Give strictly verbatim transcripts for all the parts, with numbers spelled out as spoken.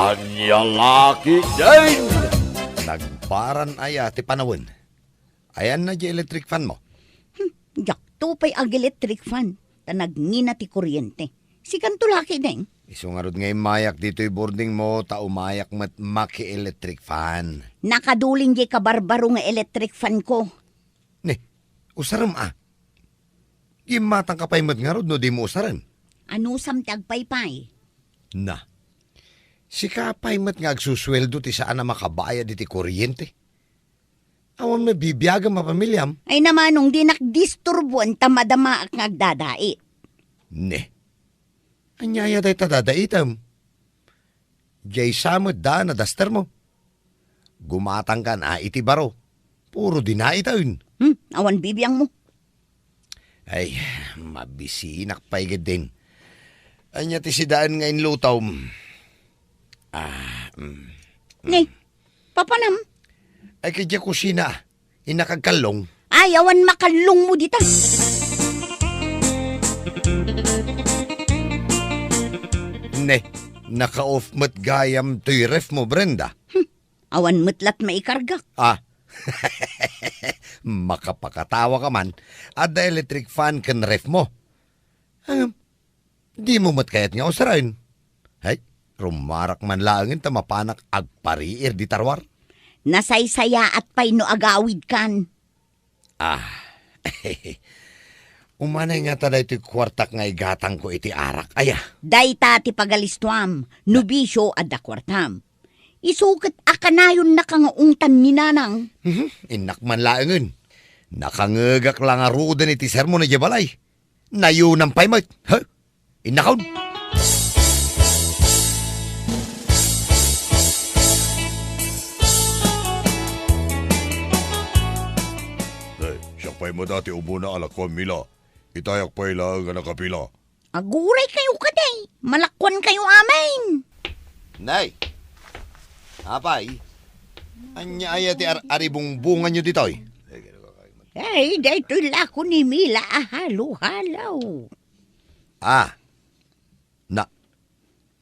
Ania la ketdin? Nagbaran aya ti panawen? Ayanna diay electric fan mo? Hmm, diakto pay ag-electric fan, ta nagngina ti kuryente. Sikanto la ketdin? Isu ngarud nga immayak ditoy boarding mo, ta umayak met maki-electric fan. Nakadulin diay kabarbaro nga electric fan ko. Ne, usarem a. Gimmatangka pay met ngarud no dimo usaren. Anusam ti agpaypay? Na, sika pay met nga agsusueldo ti saan a makabayad iti kuryente. Awan met bibiagam a pamiliam. Ay namanong, dinak disturboen ta madamaak nga agdadait. Ne. Ania aya dayta dadaitem? Diay sa met daan a daster mo. Gumatangkan a iti baro. Puro dinaiten. Hmm, awan bibiang mo. Ay, mabisinak pay ketdin. Ania ti sidaen nga inlutom? Ah, mm. Ne, papanam? Ay, kadiay kusina. Innak agkallong. Ay, awan makallong mo dita. Ne, naka-off met gayam toy ref mo, Brenda. Hmm, awan met lat maikargak. Ah. Makapakatawa ka man. Adda electric fan ken ref mo. Ngem, dimo met kayat nga usaren? Hay, rumarak man laengen ta mapanak agpariir dita ruar. Nasaysayaat pay no agawidkan. Ah. Umanay ngata daytoy kuartak nga igatangko iti arak, aya? Dayta ti pagalistuam, no bisio adda kuartam. Isu ket a kanayonnaka nga ungtan ni Nanang. Mhm, innak man laengen. Nakangegak la ngaruden iti sermon idiay balay. Nayunam pay met. Ha? Innakon. Eh, siak pay met a ti umuna a lakuam, Mila. Itayak pay laeng a nakapila. Aguray kayo kadi. Malakuan kayo amin. Nay. Apay. Ania aya ti ar-, aribungbunganyo ditoy? Ay, daytoy lako ni Mila a halo-halo. Ah. Na,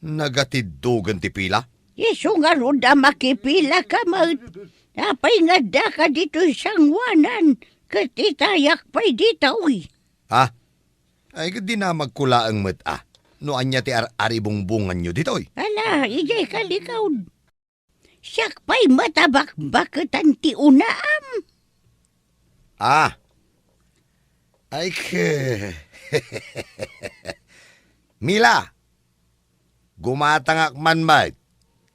nagatiddogan ti pila? Isu ngarud a makipila ka met. Apay nga addaka ditoy sangoanan, ket itayak pay ditoy. Ah? Ay, ket dinamagko laeng met a. No ania ti ar-, aribungbunganyo ditoy? Ala, idiay kalikawd. Siak pay met a bakbaketan ti unaam. Ah. Ay, ke-, Mila, gumatangak man met.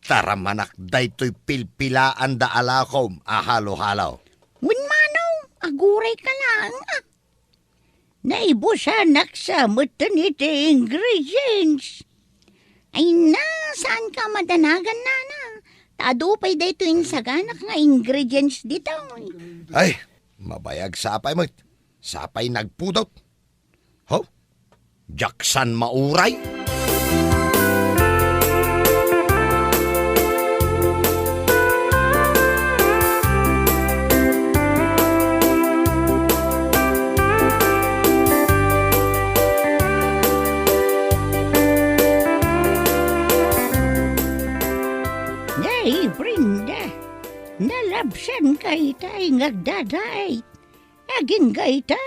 Taramanak daytoy pilpilaan da a lakom a halo-halo. Wen manong, aguray ka laeng, ah. Naibusanak sa met iti ingredients. Ay na, saan ka madanagan, nana? Ta adu pay daytoy insaganak nga ingredients ditoy. Ay, mabayag sapay met. Sapay nagpudot. Ho? Diak san mauray? Nay, Brenda, nalabsanka itay nga agdadait. Agingga ita,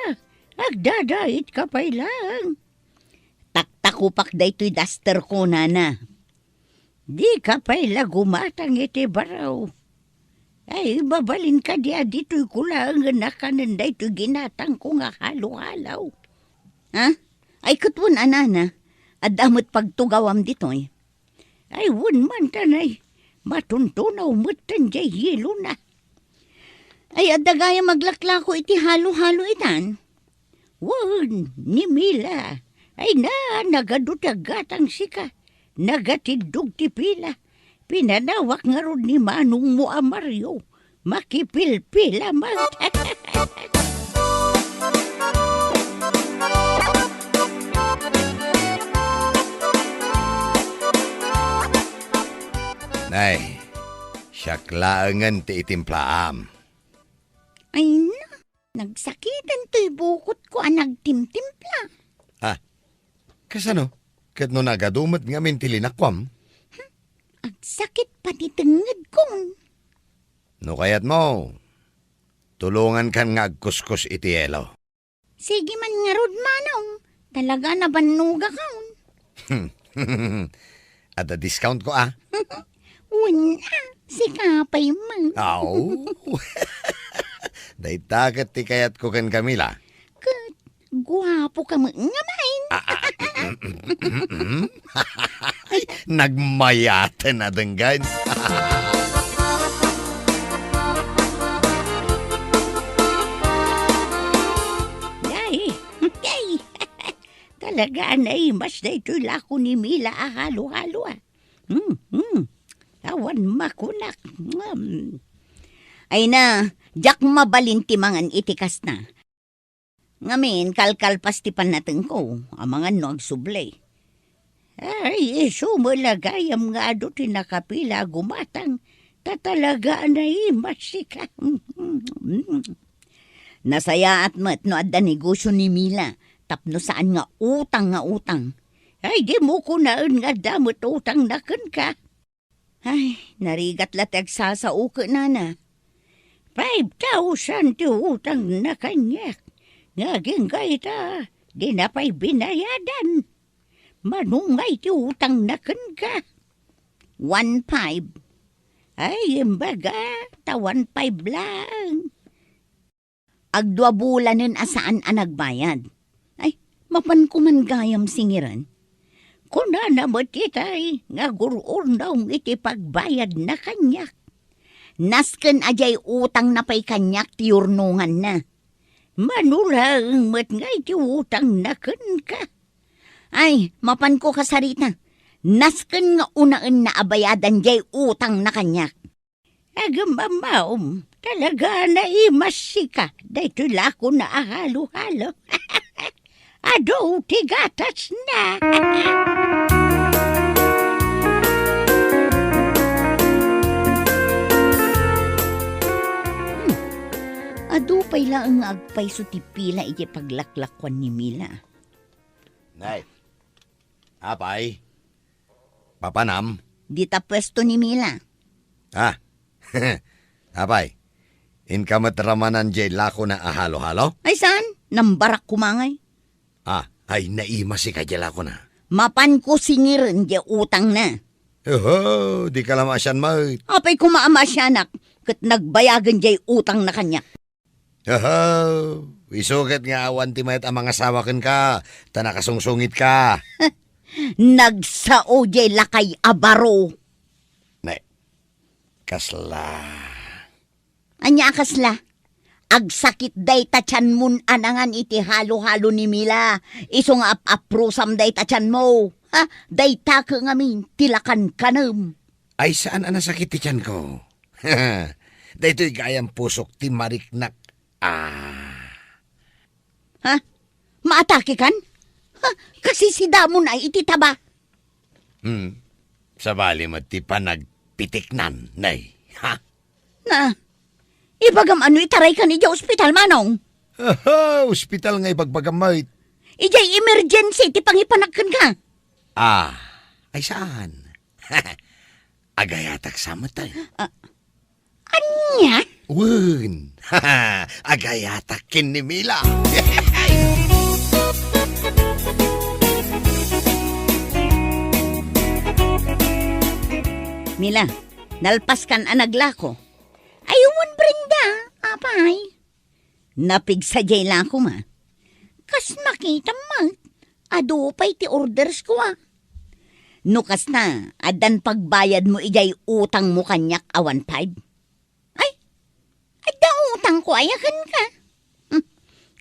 agdadaitka pay laeng. Taktakupak daytoy dasterko, nana. Dika pay la gumatang iti baro. Ay, mabalin kadi a ditoyko laengen a kanen daytoy ginatangko nga halo-halo? Ha? Ay, ket wen a, nana, adda met pagtugawam ditoy. Ay, wen man, tanay, matuntunaw metten diay yelona. Ay, adda gayam aglaklako iti halo-halo itan? Wen, ni Mila. Ay na, nagadu ti aggatang sika. Nagatiddog ti pila. Pinanawak ngarud ni manongmo a Mario. Makipilpila met. Nay, siak laengen ti itimplaam. Ay na, nagsakiten toy bukotko a nagtimtimpla. Ah, kasano? Ket no nagadu met ngamin ti linakuam? Hmm, Agsakit pay ti tengngedkon. No kayatmo, tulongankan nga agkuskus iti yelo. Sige man ngarud, Manong. Talaga nabannogakon. Adda discount ko, a. Wen, a. Sika pay man. Aw. Dayta ket ti kayatko ken Camila. Ket guapoka met nga main. A, a, mm, mm, mm, mm. Ay, nagmayaten a denggen. Ay, ay. Talaga a naimas daytoy lako ni Mila a halo-halo, a. Hmm, hmm. Awan makunak. Hmm. Ay na, diak mabalin ti mangan iti kasta. Ngamin, kalkalpas ti pannatengko, amangan no agsubli. Ay, isu met la gayam nga adu ti nakapila a gumatang, ta talaga a naimas sika. Nasayaat met no adda negosio ni Mila, tapno saan nga utang nga utang. Ay, dimo kunaen nga adda met utangna kenka. Ay, narigat la ti agsasao kenana. Five thousand ti utangna kaniak. Nga agingga ita, dina pay binayadan. Mano ngay ti utangna kenka? One five. Ay, imbaga, ta one five lang. Agdua bulanen a saan a nagbayad. Ay, mapanko man gayam singiren. Kunana met itay nga agur-urnaw iti pagbayadna kaniak. Nasken a diay utangna pay kaniak ti yurnonganna. Mano laeng met ngay ti utangna kenka? Ay, mapanko kasarita. Nasken nga unaenna a bayadan diay utangna kaniak. Agmammaom, talaga naimas sika daytoy lakona a halo-halo. Adu ti gatasna. Hmm. Adu pay laeng nga agpayso ti pila iti paglaklakuan ni Mila. Nay, apay, papanam? Dita puesto ni Mila. Ah, apay, inka met ramanan diay lakona a halo-halo? Ay saan, nambarak koma ngay. Ah, ay naimas sika diay lakona. Mapanko singiren diay utangna. Oho, dika la maasian met. Apay koma a maasianak, ket nagbayagen diay utangna kaniak. Aha, isu ket nga awan ti mayat a mangasawa kenka, ta nakasungsungitka. Nagsao diay lakay a baro. Ne, kasla. Ania a kasla? Agsakit dayta tianmon a nangan iti halo-halo ni Mila. Isu nga ap-aprusam dayta tianmo. Ha? Dayta ket ngamin ti lakankanem. Ay, saan a nasakit ti tianko? Daytoy gayam pusok ti mariknak. Ah. Ha? Maatakekan? Ha? Kasisidamon ay iti taba? Hmm. Sabali met ti panagpitiknan, nay. Ha? Na, ibagam a no itaraykan idiay ospital, Manong? Aha, ospital nga ibagbagam met. Idiay emergency ti pangipanak kenka. Ah, ay saan? Agayatak sa met, ay. Ah, ania? Wen, agayatak ken ni Mila. Mila, nalpaskan a naglako. Ay, wen, Brenda, apay. Napigsa diay lakoma. Kas makitam met, adu pay ti ordersko, a. No kasta, addan pagbayadmo idiay utangmo kaniak a one five? Ay, adda utangko aya kenka? Hmm,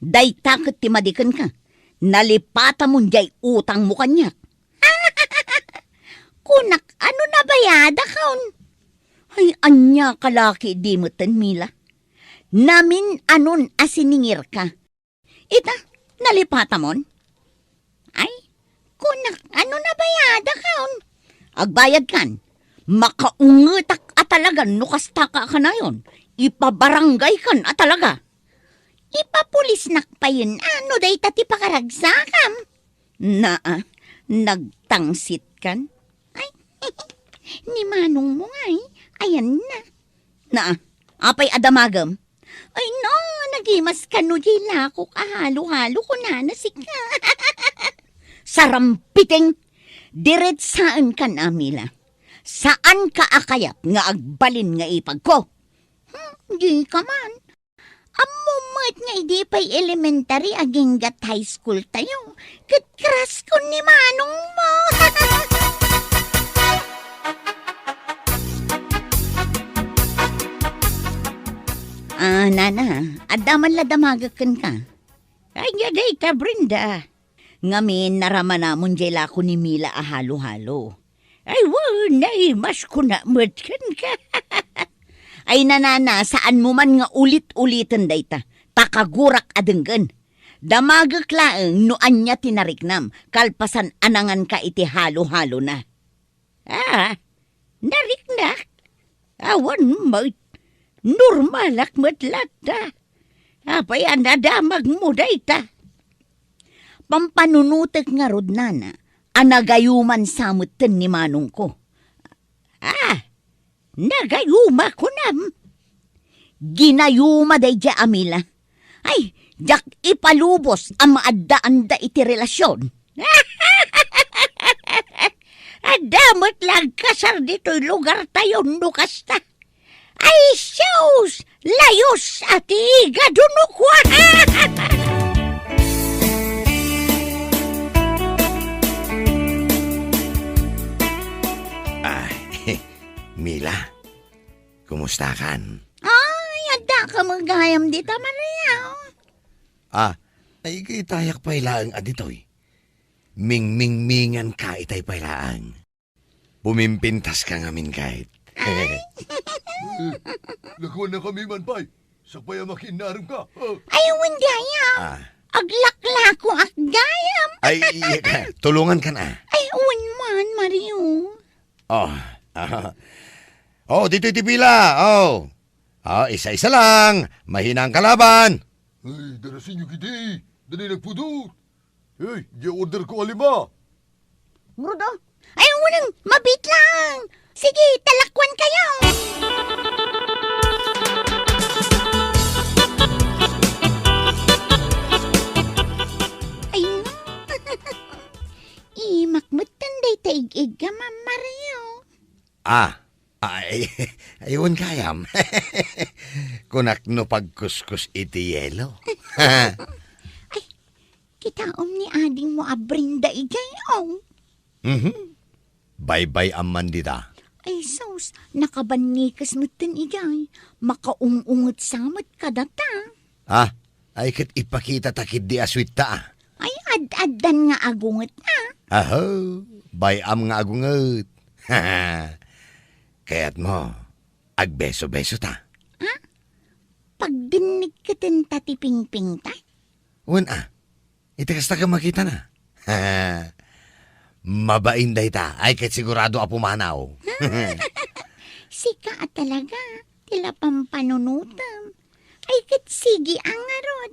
dayta ket ti madi kenka. Nalipatamon diay utangmo kaniak. Kunak, ano nabayadakon? Ay, ania ka laki di metten, Mila? Namin-anon a siningirka. Ita, nalipatamon? Ay, kunak, ano nabayadakon? Agbayadkan, makaungetak a talagan no kastaka a kanayon, ipabarangaykan a talaga. Ipapulisnak payen, a, no dayta ti pakaragsakam. Naa, nagtangsitkan. Ay, Ni manongmo ngay, ayanna. Na, apay a damagem? Ay na, nagimas kano diay lakok a halo-halo, kunana sika. Sarampiting! Diretsaenkan, Amila. Saanka a kayat nga agbalin nga ipagko? Hmm, dika man. Ammom met nga idi pay elementary agingga't high school tayo, ket crush ko ni manongmo. Ah, nana, adda man la damagek kenka? Ania dayta, Brenda? Ngamin, naramanamon diay lako ni Mila a halo-halo. Ay, wen, naimas ko na met kenka. Ay, nanana, saanmo man nga ulit-uliten dayta, ta kagurak a denggen. Damagek laeng no ania ti nariknam, kalpasan a nanganka iti halo-halona. Ah, nariknak? Awan met. Normalak met latta. Apay a nadamagmo dayta? Pampanunotek ngarud, nana, a nagayuman sa metten ni manongko. Ah, nagayuma kunam? Ginayuma daydiay a Mila. Ay, diak ipalubos a maaddaanda iti relasion. Adda met la agkasar ditoy lugartayo no kasta. Ay, sus! Layos a ti igado no kua! Ay, Mila, kumustakan? Ay, adda ka met gayam dita, Maria. Ah, ay, kitayak pay laeng a ditoy. Mingmingmingan ka itay pay laeng. Pumimpintas ka ngamin, kayat. Ay. Eh, lakuan na kami man pay. Sakbay a makiinnarim ka. Ah. Ay, wen gayam. Ah. Aglaklako ak gayam. Ay, iya ka. Tulungan ka na. Ay, wen man, Mario. Oh, ah. Oh, dito iti pila. Oh. Ah, isa-isa lang. Mahina ang kalaban. Ay, darasin niyo kiti. Dali nagpudot. Hey, di order ko a lima. Murdo. Ay, unang, mabit lang. Sige, talakwan kayo. Ay, no. Imak met tan dayta ig-igga, Ma'am Mario. Ah, ay, ay, wen gayam. Kunak no pagkuskus iti yelo. Ay, kitaem ni adingmo a Brenda idiay, oh. Mhm. Baybay-am man dita. Ay, sus, nakabannikes metten idiay. Makaung-unget sa met kadata. Ah, ay ket ipakitata ketdi a sweet ta, ah. Ay, ad-addan nga agunget, ah. Aho, bay-am nga agunget. Kayatmo, agbeso-beso ta. Ha? Pagdinnig ketenta ti pingpingta? Wen, ah. Iti kasta ket makitana. Mabain dayta. Ay, ket sigurado a pumanaw. Sika a talaga, ti la pampanunotem. Ay, ket sige a ngarud.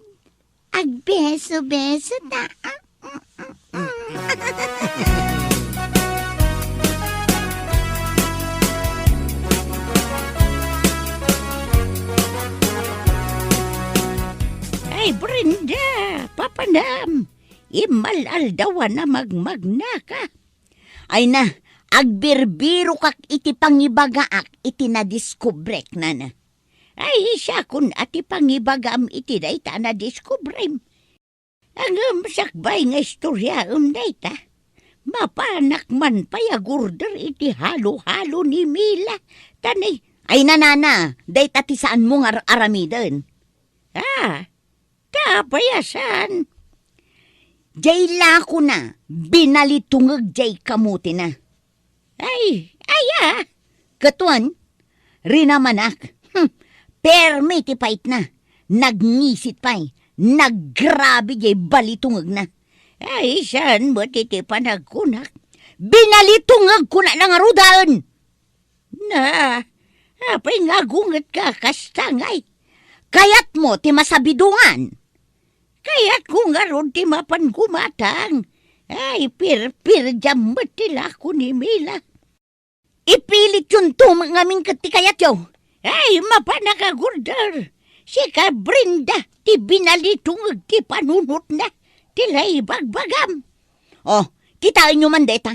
Agbeso-beso ta. Ay, Brenda, papanam, immal-aldawan a magmagnaka. Ay na, agbirbirokak iti pangibagaak iti nadiskubrek, nana. Ay, siakon a ti pangibagam iti dayta a nadiskubrem. Ngem sakbay nga istoriaem dayta, mapanak man pay agurder iti halo-halo ni Mila, ta ni, ay, nanana, dayta ti saanmo nga ar-aramiden. Ah, ta apay a saan? Jay lakona, binalitungeg jay kamotina. Ay, aya? Ket wen, rinamanak. Hmm, permi ti paitna. Nagngisit pay. Naggrabe jay balitungegna. Ay, saan met iti panagkunak? Binalitungeg kuna la ngaruden! Na, apay nga agungetka kasta ngay? Kayatmo ti masabidongan? Kayatko ngarud ti mapan gumatang. Ay, pirpirdiam met ti lako ni Mila. Ipilityonto met ngamin ket ti kayatyo. Ay, mapan a kagurder. Sika, Brenda, ti binalitungeg ti panunotna. Ti lay ibagbagam. O, kitaenyo man dayta.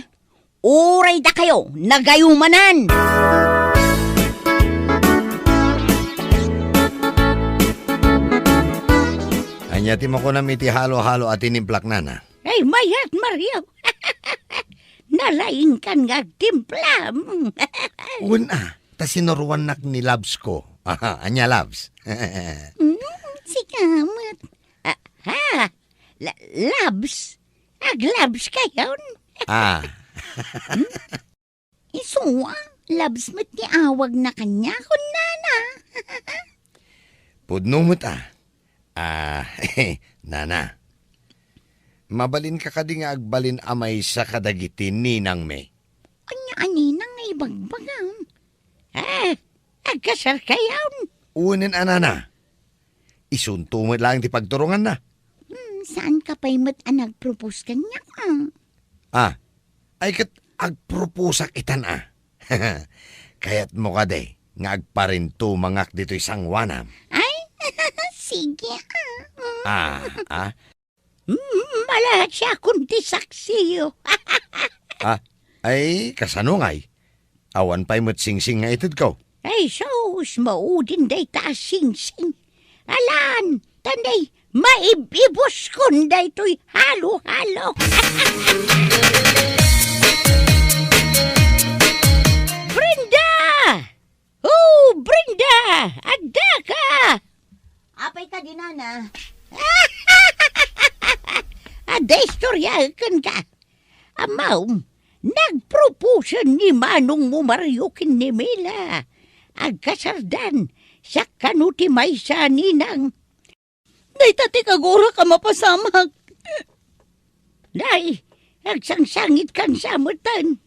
Uray dakayo, nagayumanan. Ania ti makunam iti halo-halo a tinimplak, nana? Ay, mayat, Mario. Nalaingkan nga agtimplam. Wen a, ta sinuroannak ni Labs ko. Aha, ania, Labs? Mm, sika met. Ah, ha? La-, Labs? Aglabs kayon? Ah. Isu a, Labs met ti awagna kaniakon, nana. Pudno met a. Ah, nana. Mabalinka kadi nga agbalin a maysa kadagiti ninangmi? Ania a ninang nga ibagbagam? Ah, agkasarkayon? Unen a, nana. Isunto met laeng ti pagturonganna. Hmm, saanka pay met a nagpropose kaniak, a? Ah, ay ket agproposak itan a. Kayatmo kadi nga agparintumangak ditoy sangoanam? Ay, sige, a. Ah, ah? Mm, malasiakon ti saksiyo. Ah, ay, kasano ngay? Awan pay met singsing nga itedko. Ay, sus, maudin dayta a singsing. Alan, tanday, maib-ibuskon daytoy halo-halo. Brenda! Oh, Brenda! Addaka! Apay kadi, nana? Adda istorya kenka. Amam, nagproposen ni manongmo Mario ken ni Mila. Agkasardan, siak kano ti maysa a ninang. Dayta ti kagurak a mapasamak. Nay, agsangsangitkan sa metten.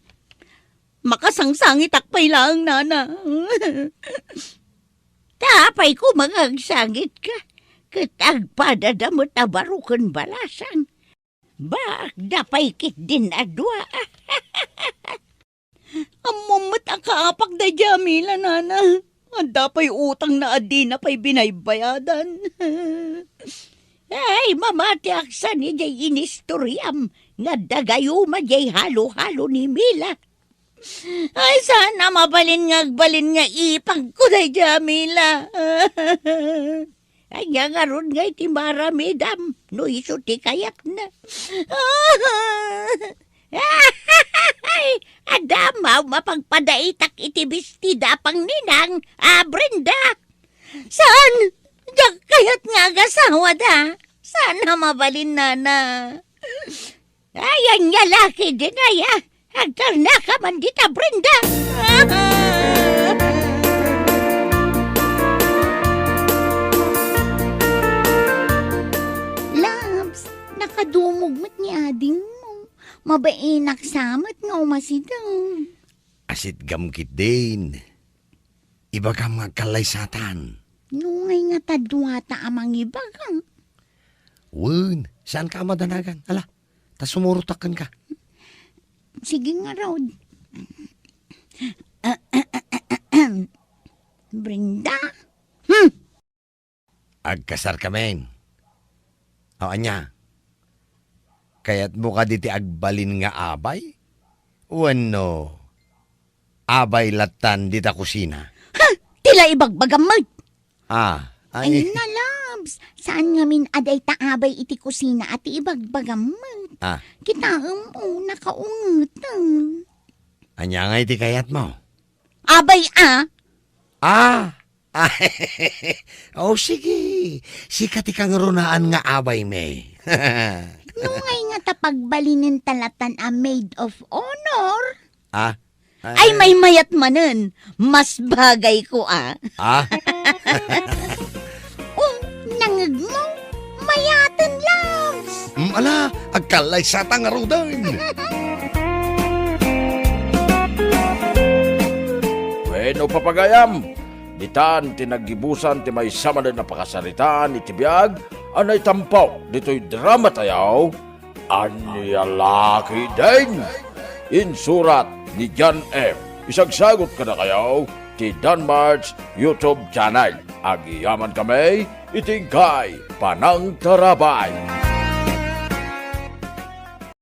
Makasangsangitak pay laeng, nana. Ta apay koma nga agsangitka, ket agpadada met a baro ken balasang. Baakda pay ketdin a dua. Ammom met a kaapak daydiay a Mila, nana. Adda pay utangna a dina pay binaybayadan. Ay, mamatiak saan idiay inistoriam nga adda gayuma diay halo-halo ni Mila. Ay, saan a mabalin nga agbalin nga ipagko daydiay a Mila. Ania ngarud nga iti maaramidam no isu ti kayatna? Ay, adda a mapagpadaitak iti bestida a pangninang a Brenda? Saan? Diak kayat nga agasawada. Saan a mabalin, nana? Ay, ania la ketdin aya? Agtalnaka man dita, Brenda! Labs, nakadumog met ni adingmo. Mabainak sa met nga umasideg. Asitgam ketdin. Ibagam nga agkallaysatan. No ngay nga ta duata a mangibaga. Wen, saanka a madanagan. Ala, ta sumurotak kenka. Sige ngarud. Brenda? Hmm. Agkasarkamin. O, ania? Kayatmo kadi ti agbalin nga abay? Wenno abay lattan dita kusina? Ha? Ti la ibagbagam met! Ah, ay. Ay, na, Labs. Saan ngamin a dayta abay iti kusina a ti ibagbagam met? Ah. Kitaem, o, nakaungeten. Ania ngay ti kayatmo? Abay, a. Ah! Ah, o, sige. Sika ti kangrunaan nga abaymi. No ngay nga ta pagbalinen ta lattan a maid of honor? Ah, ay, maymayat manen. Mas bagay ko, a. Ah? O, nangegmo? Mayaten, Labs! Mm, ala, agkallaysata ngaruden. Wenno, papagayam, ditan ti naggibusan ti maysa manen a pakasaritaan iti biag a naitampo ditoy drama tayo, Ania la ketdin? Insurat ni John F. Isagsagut kadakayo ti Danmart's YouTube channel. Agyamankami iti inkay panangtarabay.